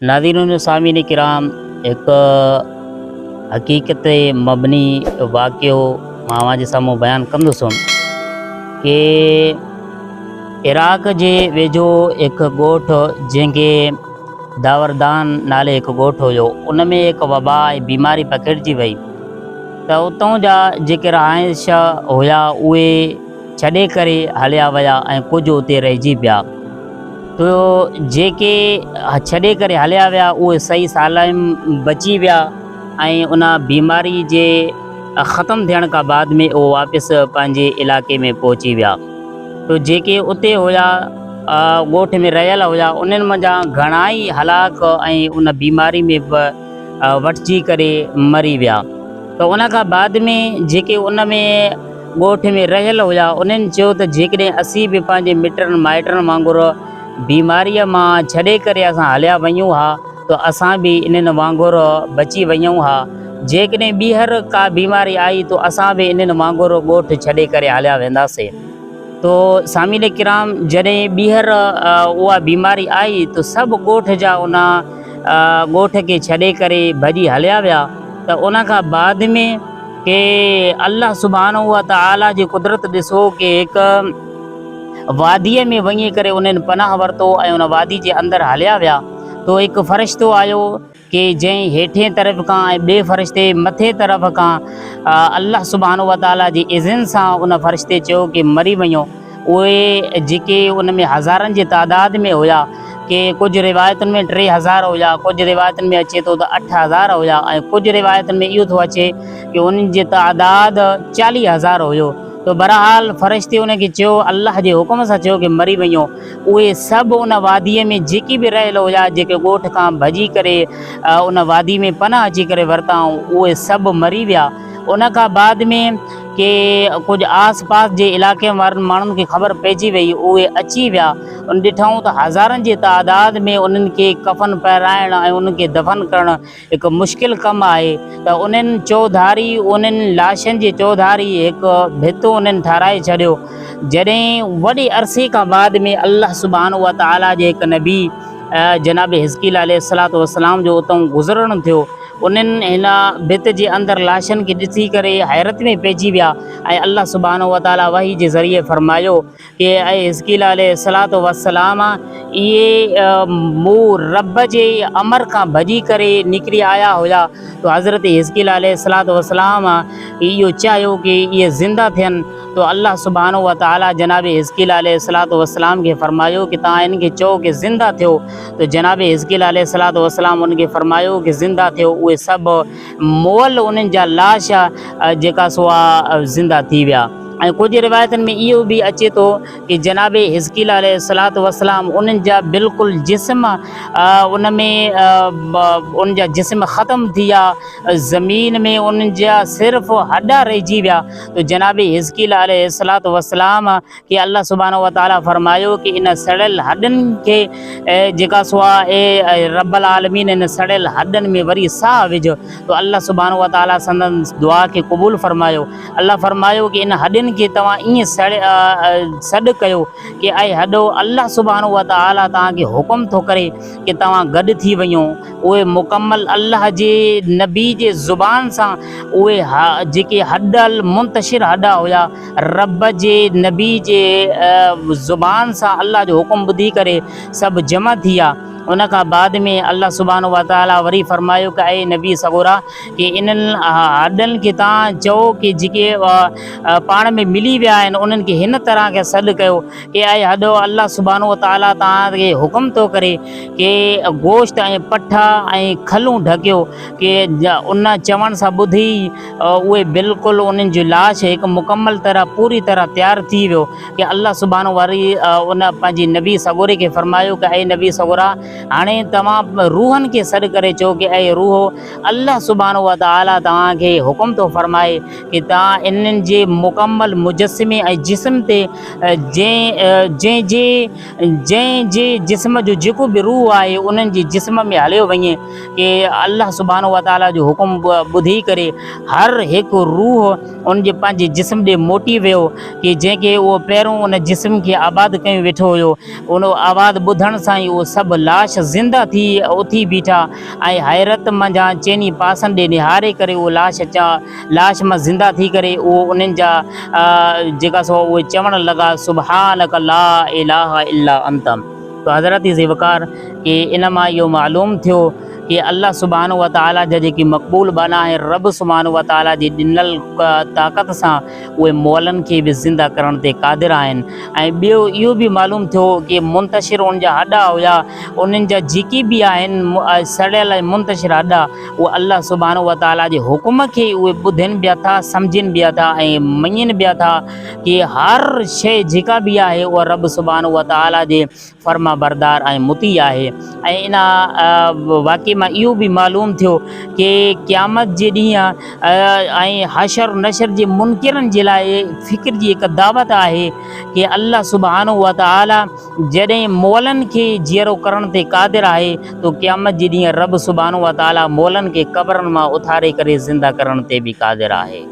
ناظرين و سامعين ڪرام هڪ حقيقت تي مبني واقعو مان اوهان جي سامهون بيان ڪندس ڪي عراق جي ويجهو هڪ ڳوٺ جنهن کي داوردان نالي هڪ ڳوٺ هيو ان ۾ هڪ وبا ۽ بيماري پکڙجي وئي ته اتان جا جيڪي رهائش هيا اهي ڇڏي ڪري هليا ويا ۽ ڪجهه اتي رهجي پيا. تو جيڪي ڇڏي ڪري هليا ويا اهي صحيح سالم بچي ويا ۽ ان بيماري جي ختم ٿيڻ کان بعد ۾ اهو واپس پنهنجي علائقي ۾ پهچي ويا. تو جيڪي اتي هيا ڳوٺ ۾ رهيل هيا انهن منجهان گهڻائي هلاڪ ۽ ان بيماري ۾ به وٺجي ڪري مري ويا. ته ان کان بعد ۾ جيڪي ان ۾ ڳوٺ ۾ رهيل هيا انهن چيو ته جيڪڏهن اسين به پنهنجي مٽن مائٽن وانگر بيماريء مان ڇڏي ڪري اسان هليا وڃون ها ته اسان به انهن وانگر بچي وڃون ها جيڪڏهن ٻيهر ڪا بيماري آئي ته اسان به انهن وانگر ڳوٺ ڇڏي ڪري هليا وينداسين. تو سامعين ڪرام جڏهن ٻيهر اها بيماري آئي ته سڀ ڳوٺ جا ان ڳوٺ کي ڇڏي ڪري ڀڄي هليا ويا ته ان کان بعد ۾ ڪي الله سبحانه وتعالي جي قدرت ڏسو ڪي هڪ واديء ۾ وڃي ڪري انهن پناهه ورتو ۽ ان وادي جي اندر هليا ويا تو هڪ فرشتو آيو ڪي جنهن هيٺين طرف کان ۽ ٻئي فرشتي مٿي طرف کان الله سبحانه وتعالي جي اذن سان ان فرشتي چيو ڪي مري وڃو اهي جيڪي ان ۾ هزارن جي تعداد ۾ هيا ڪي ڪجهه روايتن ۾ 3000 هيا ڪجهه روايتن ۾ اچي ٿو ته 8000 هيا ۽ ڪجهه روايتن ۾ اهو ٿو اچي ڪي انهن جي تعداد 40000 هيو ته بهرحال فرشتي ان کي چيو الله جي حڪم سان چيو ڪي مري وڃو اهي سڀ ان واديء ۾ جيڪي به رهيل هيا، جيڪي ڳوٺ کان ڀڄي ڪري ان وادي ۾ پناهه اچي ڪري ورتائون، اهي سڀ مري ويا. ان کان بعد ۾ ڪي ڪجهه آس پاس جي علائقي وارن ماڻهن کي خبر پئجي وئي، اهي اچي ويا. ان ڏٺائون ته هزارن جي تعداد ۾ انهن کي ڪفن پهرائڻ ۽ انهن کي دفن ڪرڻ هڪ مشڪل ڪم آهي ته انهن چوڌاري انهن لاشن جي چوڌاري هڪ ڀت انهن ٺهرائي ڇڏيو. جڏهن وڏي عرصي کان بعد ۾ الله سبحانه وتعاليٰ جي هڪ نبي جناب حزقيل عليه الصلوة والسلام جو اتئون گذرڻ ٿيو انهن هن ڀت جي اندر لاشن کي ڏسي ڪري حيرت ۾ پئجي ويا ۽ الله سبحانه وتعاليٰ وحي جي ذريعي فرمايو ڪي اي حزقيل عليه الصلوة والسلام اهي مون رب جي امر کان ڀڄي ڪري نڪري آيا هيا تو حضرت حزقيل عليه الصلوة والسلام اهو چاهيو ڪي اهي زنده ٿين تو الله سبحانه وتعالي جناب حزقيل عليه الصلوة والسلام کي فرمايو ڪي توهان انهن کي چئو ڪي زنده ٿيو تو جناب حزقيل عليه الصلوة والسلام انهن کي فرمايو ڪي زنده ٿيو اهي سڀ مئل انهن جا لاش جيڪا سو زنده ٿي ويا. ۽ ڪجهه روايتن ۾ اهو به اچي ٿو ڪي جناب حزقيل عليه الصلوة والسلام انهن جا بلڪل جسم ان ۾ انهن جا جسم ختم ٿي ويا زمين ۾ انهن جا صرف هڏا رهجي ويا ته جناب حزقيل عليه الصلوة والسلام کي الله سبحانه وتعالي فرمايو ڪي ان سڙيل هڏن کي جيڪا سو اي رب العالمين ان سڙيل هڏن ۾ وري ساهه وجهه ته الله سبحانه وتعالي سندن دعا کي قبول فرمايو الله فرمايو ڪي ان هڏين کي توهان ائين سڏ ڪيو ڪي اي هڏو الله سبحانه وتعالي توهان کي حڪم ٿو ڪري ڪي توهان گڏ ٿي وڃو اهي مڪمل الله جي نبي جي زبان سان اهي جيڪي هڏ منتشر هڏا هيا رب جي نبي جي زبان سان الله جو حڪم ٻڌي ڪري سڀ جمع ٿي ويا ان کان بعد ۾ الله سبحانه وتعالي وري فرمايو ڪي اي نبي سڳورا ڪي انهن هڏن کي توهان چئو ڪي جيڪي پاڻ ۾ ملي ويا آهن انهن کي هن طرح کي سڏ ڪيو ڪي اي هڏو الله سبحانه وتعالي توهان کي حڪم ٿو ڪري ڪي گوشت ۽ پٺا ۽ کلون ڍڪيو ڪي ان چوڻ سان ٻڌي اهي بلڪل انهن جو لاش هڪ مڪمل طرح پوري طرح تيار ٿي ويو ڪي الله سبحانه وري ان پنهنجي نبي سڳوري کي فرمايو ڪي اي نبي سڳورا هاڻي توهان روحن کي سڏ ڪري چئو ڪي اي روح الله سبحانه وتعالي توهان کي حڪم ٿو فرمائي ڪي توهان انهن جي مڪمل مجسمي ۽ جسم تي جنهن جنهن جي جنهن جي جسم جو جيڪو به روح آهي انهن جي جسم ۾ هليو وڃي ڪي الله سبحانه وتعالي جو حڪم ٻڌي ڪري هر هڪ روح ان جي پنهنجي جسم ڏي موٽي ويو ڪي جنهن کي اهو پهريون ان جسم کي آباد ڪيون ويٺو هيو ان آواز ٻڌڻ سان ئي اهو سڀ لاش. لاش زنده ٿي اٿي بيٺا ۽ حيرت منجهان چئني پاسن ڏي نهاري ڪري اهو لاش لاش مان زنده ٿي ڪري اهو انهن جا جيڪا سو اهي چوڻ لڳا سبحانک لا اله الا انت. تو حضرت ذي وقار ڪي ان مان اهو معلوم ٿيو ڪي الله سبحانه وتعالي جا جيڪي مقبول ٻانها آهن رب سبحانه وتعالي جي ڏنل طاقت سان اهي مئلن کي به زنده ڪرڻ تي قادر آهن ۽ ٻيو اهو به معلوم ٿيو ڪي منتشر ان جا هڏا هيا انهن جا جيڪي به آهن سڙيل ۽ منتشر هڏا اهي الله سبحانه وتعالي جي حڪم کي اهي ٻڌن به ٿا سمجهن به ٿا ۽ مڃين به ٿا ڪي هر شيء جيڪا به آهي اها رب سبحانه وتعالي جي فرمانبردار ۽ مطيع آهي ۽ ان واقعي مان اهو به معلوم ٿيو ڪي قيامت جي ڏينهن ۽ حشر نشر جي منڪرن جي لاء فڪر جي هڪ دعوت آهي ڪي الله سبحانه وتعالي جڏهن مئلن کي جيئرو ڪرڻ تي قادر آهي تو قيامت جي ڏينهن رب سبحانه وتعالي مئلن کي قبرن مان اٿاري ڪري زنده ڪرڻ تي به قادر آهي.